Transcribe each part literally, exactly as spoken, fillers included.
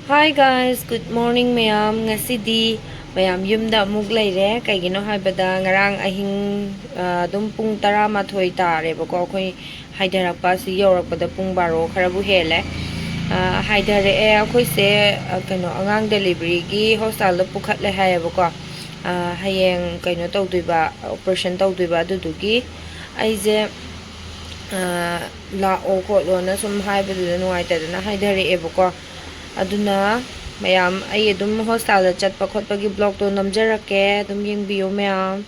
Hi guys, good morning ꯃꯌꯥꯝ꯫ ꯉꯁꯤꯗꯤ ꯃꯌꯥꯝ ꯌꯨꯝꯗ ꯑꯃꯨꯛ ꯂꯩꯔꯦ꯫ ꯀꯩꯒꯤꯅꯣ ꯍꯥꯏꯕꯗ ꯉꯔꯥꯡ ꯑꯍꯤꯡ, ꯑ, ꯑꯗꯨꯝ ꯄꯨꯡ ꯇꯔꯥꯃꯥꯊꯣꯏ ꯇꯥꯔꯦꯕꯀꯣ, ꯑꯩꯈꯣꯏ ꯍꯥꯏꯊꯔꯛꯄ ꯑꯁꯤ ꯌꯧꯔꯛꯄꯗ ꯄꯨꯡ ꯕꯥꯔꯣ ꯈꯔꯕꯨ ꯍꯦꯜꯂꯦ꯫ ꯑ, ꯍꯥꯏꯊꯔꯛꯑꯦ ꯑꯩꯈꯣꯏꯁꯦ, ꯑ, ꯀꯩꯅꯣ, ꯑꯉꯥꯡ deliveryꯒꯤ hospitalꯗ ꯄꯨꯈꯠꯂꯦ ꯍꯥꯏꯌꯦꯕꯀꯣ꯫ ꯑ, ꯍꯌꯦꯡ ꯀꯩꯅꯣ ꯇꯧꯗꯣꯏꯕ, operation ꯇꯧꯗꯣꯏꯕ, ꯑꯗꯨꯗꯨꯒꯤ ꯑꯩꯁꯦ, ꯑ, ꯂꯥꯛꯑꯣ ꯈꯣꯠꯂꯣꯅ ꯁꯨꯝ ꯍꯥꯏꯕꯗꯨꯗ ꯅꯨꯡꯉꯥꯏꯇꯗꯅ ꯍꯥꯏꯊꯔꯛꯑꯦꯕꯀꯣ꯫ ꯑꯗꯨꯅ ꯃꯌꯥꯝ, ꯑꯩ ꯑꯗꯨꯝ hospitalꯗ ꯆꯠꯄ ꯈꯣꯠꯄꯒꯤ vlogꯇꯣ ꯅꯝꯖꯔꯛꯀꯦ, ꯑꯗꯨꯝ ꯌꯦꯡꯕꯤꯌꯨ ꯃꯌꯥꯝ꯫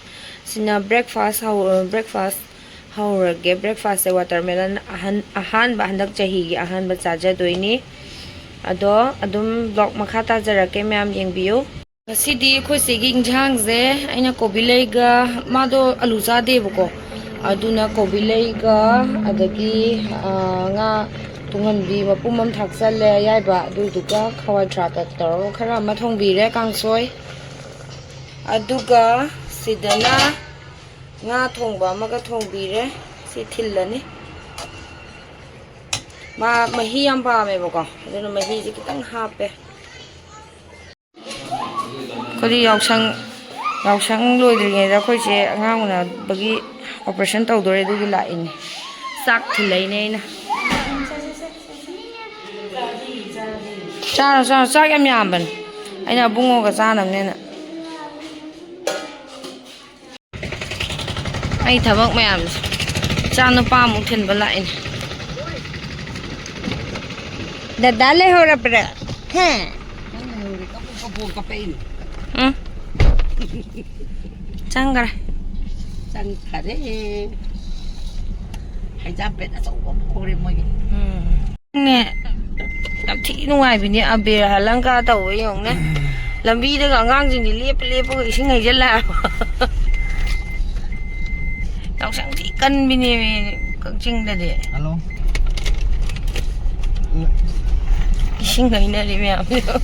ꯁꯤꯅ breakfast ꯍꯧ-, breakfast ꯍꯧꯔꯒꯦ꯫ Breakfastꯁꯦ watermelon ꯑꯍꯟ-, ꯑꯍꯥꯟꯕ, ꯍꯟꯗꯛ ꯆꯍꯤꯒꯤ ꯑꯍꯥꯟꯕ ꯆꯥꯖꯗꯣꯏꯅꯤ꯫ ꯑꯗꯣ ꯑꯗꯨꯝ vlog ꯃꯈꯥ ꯇꯥꯖꯔꯛꯀꯦ ꯃꯌꯥꯝ, ꯌꯦꯡꯕꯤꯌꯨ꯫ ꯉꯁꯤꯗꯤ ꯑꯩꯈꯣꯏ ꯁꯤꯒꯤ ꯏꯟꯁꯥꯡꯁꯦ ꯑꯩꯅ ꯀꯣꯕꯤ ꯂꯩꯒ, ꯃꯥꯗꯣ ꯑꯂꯨ ꯆꯥꯗꯦꯕꯀꯣ, ꯑꯗꯨꯅ ꯀꯣꯕꯤ ꯂꯩꯒ, ꯑꯗꯒꯤ, ꯑ, ꯉꯥ ꯇꯨꯡꯍꯟꯕꯤ ꯃꯄꯨꯝ ꯑꯃ ꯊꯥꯛꯆꯜꯂꯦ ꯑꯌꯥꯏꯕ, ꯑꯗꯨꯗꯨꯒ ꯍꯋꯥꯏ ꯊ꯭ꯔꯥꯛꯀ ꯇꯧꯔꯒ ꯈꯔ ꯑꯃ ꯊꯣꯡꯕꯤꯔꯦ ꯀꯥꯡꯁꯣꯏ꯫ ꯑꯗꯨꯒ ꯁꯤꯗꯅ ꯉꯥ ꯊꯣꯡꯕ ꯑꯃꯒ ꯊꯣꯡꯕꯤꯔꯦ꯫ ꯁꯤ ꯊꯤꯜꯂꯅꯤ꯫ ꯃꯥ ꯃꯍꯤ ꯌꯥꯝ ꯄꯥꯝꯃꯦꯕꯀꯣ, ꯑꯗꯨꯅ ꯃꯍꯤꯁꯦ ꯈꯤꯇꯪ ꯍꯥꯞꯄꯦ꯫ ꯑꯩꯈꯣꯏꯗꯤ ꯌꯥꯎꯁꯪ, ꯌꯥꯎꯁꯪ ꯂꯣꯏꯗ꯭ꯔꯤꯉꯩꯗ ꯑꯩꯈꯣꯏꯁꯦ ꯑꯉꯥꯡ ꯎꯅꯕꯒꯤ operation ꯇꯧꯗꯣꯔꯦ, ꯑꯗꯨꯒꯤ ꯂꯥꯛꯏꯅꯦ꯫ ꯆꯥꯛ ꯊꯤꯜꯂꯛꯏꯅꯦ ꯑꯩꯅ꯫ ꯆꯥꯔꯣ, ꯆꯥꯔꯣ, ꯆꯥꯛ ꯌꯥꯝ ꯌꯥꯝꯕꯅꯦ꯫ ꯑꯩꯅ ꯑꯕꯨꯡꯉꯣꯒ ꯆꯥꯅꯕꯅꯦꯅ꯫ ꯑꯩ ꯊꯕꯛ ꯃꯌꯥꯝꯁꯦ꯫ ꯏꯆꯥ ꯅꯨꯄꯥ ꯑꯃꯨꯛ ꯊꯤꯟꯕ ꯂꯥꯛꯏꯅꯦ꯫ ꯗꯗꯥ ꯂꯩꯍꯧꯔꯕ꯭ꯔꯥ? ꯍꯦ? ꯅꯪ ꯂꯩꯍꯧꯔꯦ꯫ ꯀꯞꯄꯨ, ꯀꯞꯄꯨ, ꯀꯞꯄꯛꯏꯅꯦ꯫ ꯎꯝ꯫ ꯆꯪꯈ꯭ꯔꯦ꯫ ꯆꯪꯈꯔꯦ꯫ ꯍꯩꯖꯥꯝꯄꯦꯠ ꯑꯆꯧꯕ ꯑꯃ ꯍꯧꯔꯦ ꯃꯣꯏꯒꯤ꯫ ꯎꯝ꯫ ꯅꯦ, ꯌꯥꯝ ꯊꯤ ꯅꯨꯡꯉꯥꯏꯕꯤꯅꯦ ꯑꯕꯤꯔ ꯍꯂꯪꯀꯥ ꯇꯧꯕ ꯌꯦꯡꯉꯨꯅꯦ꯫ ꯂꯝꯕꯤꯗꯒ ꯑꯉꯥꯡꯁꯤꯡꯁꯦ ꯂꯦꯞꯄ ꯂꯦꯞꯄꯒ ꯏꯁꯤꯡ ꯍꯩꯖꯤꯜꯂꯛꯑꯕ꯫ ꯌꯥꯎꯁꯪ ꯊꯤ ꯀꯟꯕꯤꯅꯦꯃꯤ ꯀꯛꯆꯤꯡꯗꯗꯤ꯫ ꯍꯜꯂꯣ꯫ ꯏꯁꯤꯡ ꯍꯩꯅꯔꯤ ꯃꯌꯥꯝꯗꯣ꯫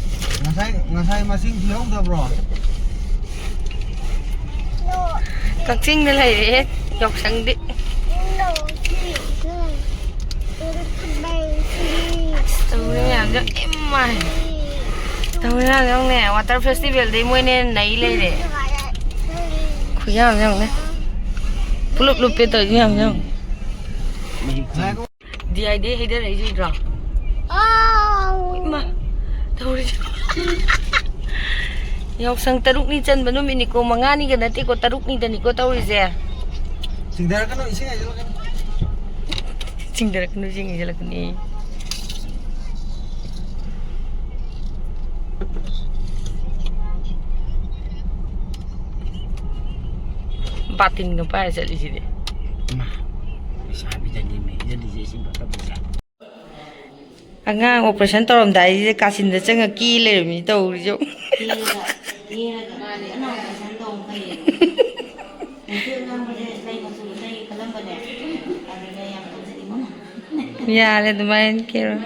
ꯉꯁꯥꯏ, ꯉꯁꯥꯏ ꯃꯁꯤꯡ ꯊꯤꯍꯧꯗꯕ꯭ꯔꯣ? ꯀꯛꯆꯤꯡꯗ ꯂꯩꯔꯦ ꯌꯥꯎꯁꯪꯗꯤ꯫ ꯇꯧꯔꯤ ꯃꯌꯥꯝꯁꯦ ꯏꯃꯥꯏ꯫ ꯍꯣꯏ, ꯌꯥꯝ ꯌꯥꯝꯅꯦ, water festival ꯗꯩ ꯃꯣꯏꯅ ꯍꯦꯟꯅ ꯅꯩ ꯂꯩꯔꯦ꯫ ꯈꯨꯌꯥꯝ ꯌꯥꯝꯅꯦ꯫ ꯄꯨꯂꯞ ꯂꯨꯞꯄꯦ ꯇꯧꯔꯤꯁꯦ, ꯌꯥꯝ ꯌꯥꯝ꯫ ꯗꯤ ꯑꯥꯏꯗꯩ ꯍꯩꯊꯔꯛꯏꯁꯦ ꯎꯗ꯭ꯔꯣ? ꯏꯃꯥ, ꯇꯧꯔꯤꯁꯦ꯫ ꯌꯥꯎꯁꯪ ꯇꯔꯨꯛꯅꯤ ꯆꯟꯕ ꯅꯨꯃꯤꯠꯅꯤꯀꯣ, ꯃꯉꯥꯅꯤꯒ ꯅꯠꯇꯦꯀꯣ, ꯇꯔꯨꯛꯅꯤꯗꯅꯤꯀꯣ ꯇꯧꯔꯤꯁꯦ꯫ ꯆꯤꯡꯊꯔꯛꯀꯅꯨ, ꯏꯁꯤꯡ ꯍꯩꯖꯤꯜꯂꯛꯀꯅꯤ꯫ ꯆꯤꯡꯊꯔꯛꯀꯅꯨ, ꯏꯁꯤꯡ ꯍꯩꯖꯤꯜꯂꯛꯀꯅꯤ꯫ ꯕꯥꯇꯤꯟꯒ ꯄꯥꯏꯔ ꯆꯠꯂꯤꯁꯤꯗꯤ꯫ ꯏꯃꯥ, ꯂꯩꯁꯥꯕꯤꯗꯅꯤꯃꯦ ꯍꯩꯖꯜꯂꯤꯁꯦ, ꯏꯁꯤꯡ ꯄꯥꯏꯈꯠꯄꯁꯦ꯫ ꯑꯉꯥꯡ operation ꯇꯧꯔꯝꯗꯥꯏꯁꯤꯗ ꯀꯥꯆꯤꯟꯗ ꯆꯪꯉ ꯀꯦ ꯂꯩꯔꯝꯃꯤ ꯇꯧꯔꯤꯁꯦ꯫ ꯀꯦꯔꯒ, ꯀꯦꯔꯒ ꯃꯥꯅꯦ, ꯑꯅꯧꯕ ꯐꯦꯁꯟ ꯇꯧꯕ ꯐꯩꯌꯦ꯫ ꯃꯩꯇꯩ ꯑꯉꯥꯡꯕꯁꯦ ꯂꯩ ꯃꯆꯨ ꯂꯩ ꯈꯜꯂꯝꯕꯅꯦ꯫ ꯑꯗꯨꯅ ꯌꯥꯝ ꯐꯖꯩ ꯏꯃꯨꯡ꯫ ꯌꯥꯔꯦ ꯑꯗꯨꯃꯥꯏꯅ ꯀꯦꯔꯣ꯫ ꯑꯥ꯫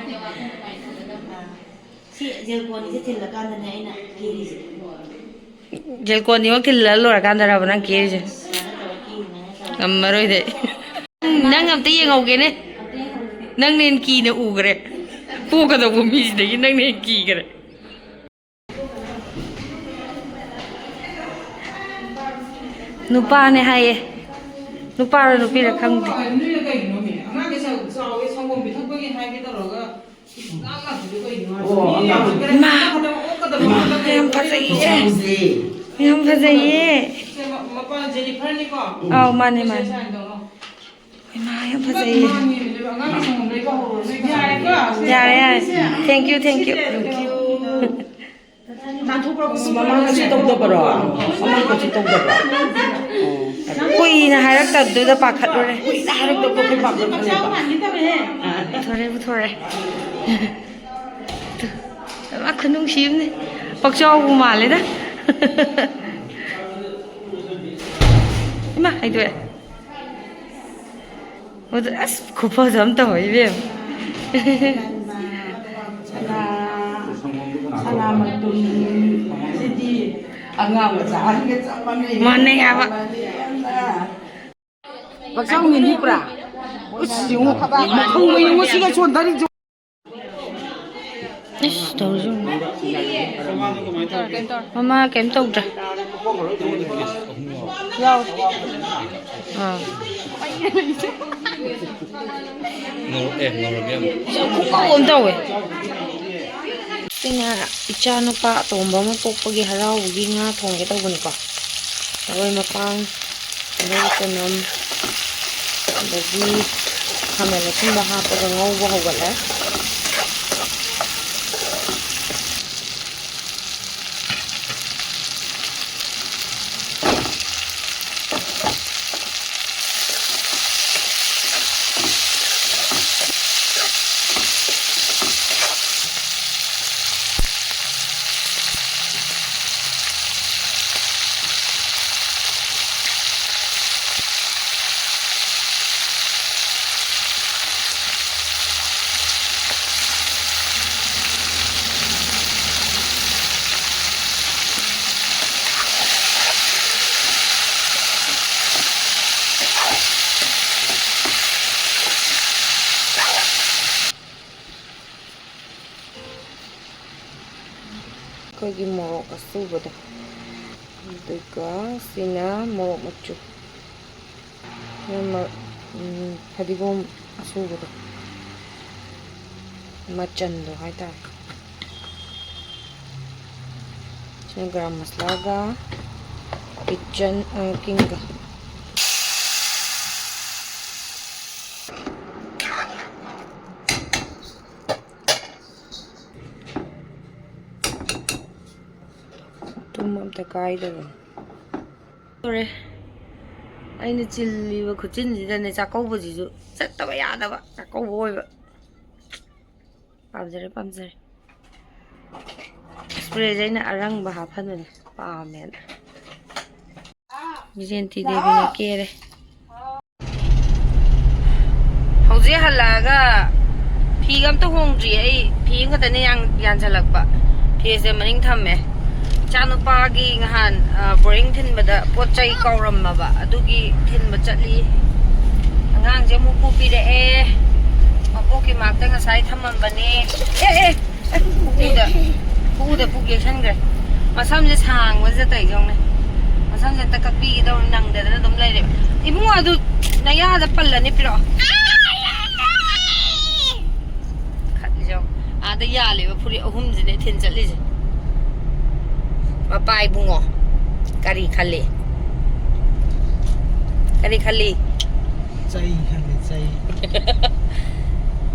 ꯁꯤ ꯖꯦꯜꯀꯣꯟꯁꯦ ꯊꯤꯜꯂꯀꯥꯟꯗꯅꯦ ꯑꯩꯅ ꯀꯦꯔꯤꯁꯦ꯫ ꯖꯦꯜꯀꯣꯟꯅꯤꯃꯛ ꯊꯤꯜꯂ ꯂꯣꯏꯔꯀꯥꯟꯗꯔꯕ ꯅꯪ ꯀꯦꯔꯤꯁꯦ? ꯁꯨꯃꯥꯏꯅ ꯇꯧꯔ ꯀꯦꯔꯤꯅꯦ ꯇꯧꯔ꯫ ꯉꯝꯃꯔꯣꯏꯗ꯫ ꯅꯪ ꯑꯝꯇ ꯌꯦꯡꯍꯧꯒꯦꯅꯦ꯫ ꯅꯪꯅ ꯍꯦꯟꯅ ꯀꯤꯅ ꯎꯈ꯭ꯔꯦ꯫ ꯄꯣꯛꯀꯗꯧꯕ ꯃꯤꯁꯤꯗꯒꯤ ꯅꯪꯅ ꯍꯦꯟꯅ ꯀꯤꯈ꯭ꯔꯦ꯫ ꯅꯨꯄꯥꯅꯦ ꯍꯥꯏꯌꯦ꯫ ꯅꯨꯄꯥꯔ ꯅꯨꯄꯤꯔ ꯈꯪꯗꯦ꯫ ꯅꯣꯏꯅ ꯀꯩꯒꯤꯅꯣꯃꯤ? ꯑꯉꯥꯡꯒꯤ ꯆꯥꯎ-, ꯆꯥꯎꯋꯦ, ꯁꯪꯒꯣꯝ ꯄꯤꯊꯛꯄꯒꯤ ꯍꯥꯏꯒꯦ ꯇꯧꯔꯒ ꯉꯥꯡ ꯉꯥꯛꯇꯗꯤ ꯀꯩꯒꯤꯅꯣ ꯍꯥꯏꯕ? ꯑꯣ, ꯃꯤ ꯑꯉꯥꯡ ꯌꯥꯝ ꯀꯔꯤ ꯏꯃꯥ! ꯀꯗꯧ-, ꯑꯣ, ꯀꯗꯧ-, ꯏꯃꯥ! ꯀꯗꯧ-, ꯌꯥꯝ ꯐꯖꯩꯌꯦ꯫ ꯌꯥꯝ ꯐꯖꯩꯌꯦ꯫ ꯁꯦ ꯃ-, ꯃꯄꯥ ꯖꯦꯅꯤꯐꯔꯅꯤꯀꯣ? ꯑꯧ, ꯃꯥꯅꯦ, ꯃꯥꯅꯦ꯫ ꯁꯦ ꯁꯥꯏꯟ ꯇꯧꯔꯣ꯫ ꯏꯃꯥ, ꯌꯥꯝ ꯐꯖꯩꯌꯦ꯫ ꯌꯥꯔꯦ, ꯌꯥꯔꯦ꯫ Thank you, thank you꯫ ꯃꯃꯥꯡꯗꯁꯨ ꯇꯧꯗꯕꯔꯣ? ꯃꯃꯥꯡꯗꯁꯨ ꯇꯧꯗꯕ꯭ꯔꯣ? ꯀꯨꯏꯅ ꯍꯥꯏꯔꯛꯇꯕꯗꯨꯗ ꯄꯥꯈꯠꯂꯨꯔꯦ꯫ ꯀꯨꯏꯅ ꯍꯥꯏꯔꯛꯇꯕꯗꯣ ꯑꯩꯈꯣꯏ ꯄꯥꯈꯠꯂꯨꯔꯦ꯫ ꯄꯨꯊꯣꯔꯦ, ꯄꯨꯊꯣꯔꯦ꯫ ꯃꯥ ꯈꯨꯅꯨꯡꯁꯤ ꯑꯃꯅꯤ꯫ ꯄꯛꯆꯥꯎꯕꯨ ꯃꯥꯜꯂꯦꯗ꯫ ꯏꯃꯥ, ꯍꯥꯏꯗꯣꯛꯑꯦ꯫ ꯑꯗꯨ ꯑꯁ, ꯈꯨꯐꯖ ꯑꯃ ꯇꯧꯋꯦ, ꯏꯕꯦꯝꯃ꯫ ꯁꯅꯥ, ꯁꯅꯥ ꯃꯇꯨꯝ꯫ ꯁꯤꯗꯤ ꯑꯉꯥꯡ ꯃꯆꯥ ꯑꯍꯟꯒ ꯆꯞ ꯃꯥꯟꯅꯩ꯫ ꯃꯥꯟꯅꯩ ꯍꯥꯏꯕ꯫ ꯄꯛꯆꯥꯎ ꯃꯤꯅꯤ ꯄꯨꯔꯥ꯫ ꯎꯁ, ꯌꯦꯡꯉꯨ꯫ ꯃꯈꯣꯡ ꯌꯦꯡꯉꯨ, ꯁꯤꯒ ꯆꯣꯟꯊꯔꯤꯁꯦ꯫ ꯑꯁ, ꯇꯧꯔꯤꯁꯤ ꯌꯦꯡꯉꯨ꯫ ꯃꯃꯥ ꯀꯩꯝ ꯇꯧꯗ꯭ꯔꯦ꯫ ꯌꯥꯎꯗꯦ꯫ ꯑꯥ꯫ ꯉꯧꯔꯛ-, ꯑꯦ, ꯉꯧꯔꯒꯦ ꯑꯃꯨꯛ꯫ ꯈꯨꯍꯥꯎ ꯑꯃ ꯇꯧꯋꯦ꯫ ꯁꯤꯅ ꯏꯆꯥ ꯅꯨꯄꯥ ꯑꯇꯣꯝꯕ ꯑꯃ ꯄꯣꯛꯄꯒꯤ ꯍꯔꯥꯎꯕꯒꯤ ꯉꯥ ꯊꯣꯡꯒꯦ ꯇꯧꯕꯅꯤꯀꯣ꯫ ꯃꯔꯣꯏ ꯃꯄꯥꯡ, ꯇꯤꯜꯍꯧ ꯆꯅꯝ, ꯑꯗꯒꯤ ꯈꯥꯃꯦꯟ ꯑꯁꯤꯟꯕ ꯍꯥꯞꯄꯒ ꯉꯧꯕ ꯍꯧꯒꯠꯂꯦ꯫ ꯑꯩꯈꯣꯏꯒꯤ ꯃꯣꯔꯣꯛ ꯑꯁꯨꯕꯗꯣ, ꯑꯗꯨꯒ ꯁꯤꯅ ꯃꯣꯔꯣꯛ ꯃꯆꯨ, ꯁꯤꯅ ꯃ-, ꯎꯝ, ꯐꯗꯤꯒꯣꯝ ꯑꯁꯨꯕꯗꯣ, ꯃꯆꯟꯗꯣ ꯍꯥꯏꯇꯥꯔꯦ꯫ ꯁꯤꯅ ꯒꯔꯝ ꯃꯁꯂꯥꯒ ꯀꯤꯆꯟ, ꯑ, ꯀꯤꯡꯒ꯫ ꯇꯨꯝ ꯑꯝꯇ ꯀꯥꯏꯗꯕꯅꯤ꯫ ꯂꯣꯏꯔꯦ꯫ ꯑꯩꯅ ꯆꯤꯜꯂꯤꯕ ꯈꯨꯠꯆꯤꯟꯁꯤꯗꯅꯦ, ꯆꯥꯛꯀꯧꯕꯁꯤꯁꯨ ꯆꯠꯇꯕ ꯌꯥꯗꯕ ꯆꯥꯛꯀꯧꯕ ꯑꯣꯏꯕ꯫ ꯄꯥꯝꯖꯔꯦ, ꯄꯥꯝꯖꯔꯦ꯫ ꯏꯁꯄ꯭ꯔꯦꯁꯦ ꯑꯩꯅ ꯑꯔꯪꯕ ꯍꯥꯞꯍꯟꯕꯅꯦ, ꯄꯥꯝꯃꯦꯅ꯫ ꯖꯌꯟꯇꯤ ꯗꯦꯕꯤꯅ ꯀꯦꯔꯦ꯫ ꯍꯧꯖꯤꯛ ꯍꯜꯂꯛꯑꯒ ꯐꯤꯒ ꯑꯝꯇ ꯍꯣꯡꯗ꯭ꯔꯤ꯫ ꯑꯩ ꯐꯤ ꯑꯃꯈꯛꯇꯅꯦ ꯌꯥꯟ-, ꯌꯥꯟꯁꯤꯜꯂꯛꯄ꯫ ꯐꯤꯁꯦ ꯃꯅꯤꯡ ꯊꯝꯃꯦ꯫ ꯏꯆꯥꯅꯨꯄꯥꯒꯤ ꯅꯍꯥꯟ, ꯑ, ꯕꯣꯔꯗꯤꯡ ꯊꯤꯟꯕꯗ ꯄꯣꯠ ꯆꯩ ꯀꯥꯎꯔꯝꯃꯕ, ꯑꯗꯨꯒꯤ ꯊꯤꯟꯕ ꯆꯠꯂꯤ꯫ ꯑꯉꯥꯡꯁꯦ ꯑꯃꯨꯛ ꯄꯨꯕꯤꯔꯛꯑꯦ꯫ ꯃꯄꯣꯛꯀꯤ ꯃꯥꯛꯇ ꯉꯁꯥꯏ ꯊꯝꯃꯝꯕꯅꯦ꯫ ꯑꯦ, ꯑꯦ, ꯈꯨꯎꯗ ꯈꯨꯎꯗ ꯄꯨꯛ ꯌꯩꯁꯟꯈ꯭ꯔꯦ꯫ ꯃꯁꯝꯁꯦ ꯁꯥꯡꯕꯁꯤꯗ ꯇꯧꯔꯤꯁꯦ ꯌꯦꯡꯉꯨꯅꯦ꯫ ꯃꯁꯝꯁꯦ ꯑꯝꯇ ꯀꯛꯄꯤꯒꯦ ꯇꯧꯔ ꯅꯪꯗꯗꯅ ꯑꯗꯨꯝ ꯂꯩꯔꯦꯕ꯫ ꯏꯕꯨꯡꯉꯣ, ꯑꯗꯨ ꯅꯌꯥꯗ ꯄꯜꯂꯅꯤ, ꯄꯤꯔꯛꯑꯣ꯫ ꯈꯠꯂꯤꯁꯦ ꯌꯦꯡꯉꯣ꯫ ꯑꯥꯗ ꯌꯥꯜꯂꯤꯕ ꯐꯨꯔꯤꯠ ꯑꯍꯨꯝꯁꯤꯅꯦ ꯊꯤꯟ ꯆꯠꯂꯤꯁꯦ꯫ ꯃꯄꯥ ꯏꯕꯨꯡꯉꯣ, ꯀꯔꯤ ꯈꯜꯂꯤ? ꯀꯔꯤ ꯈꯜꯂꯤ? ꯆꯩ ꯈꯜꯂꯦ, ꯆꯩ꯫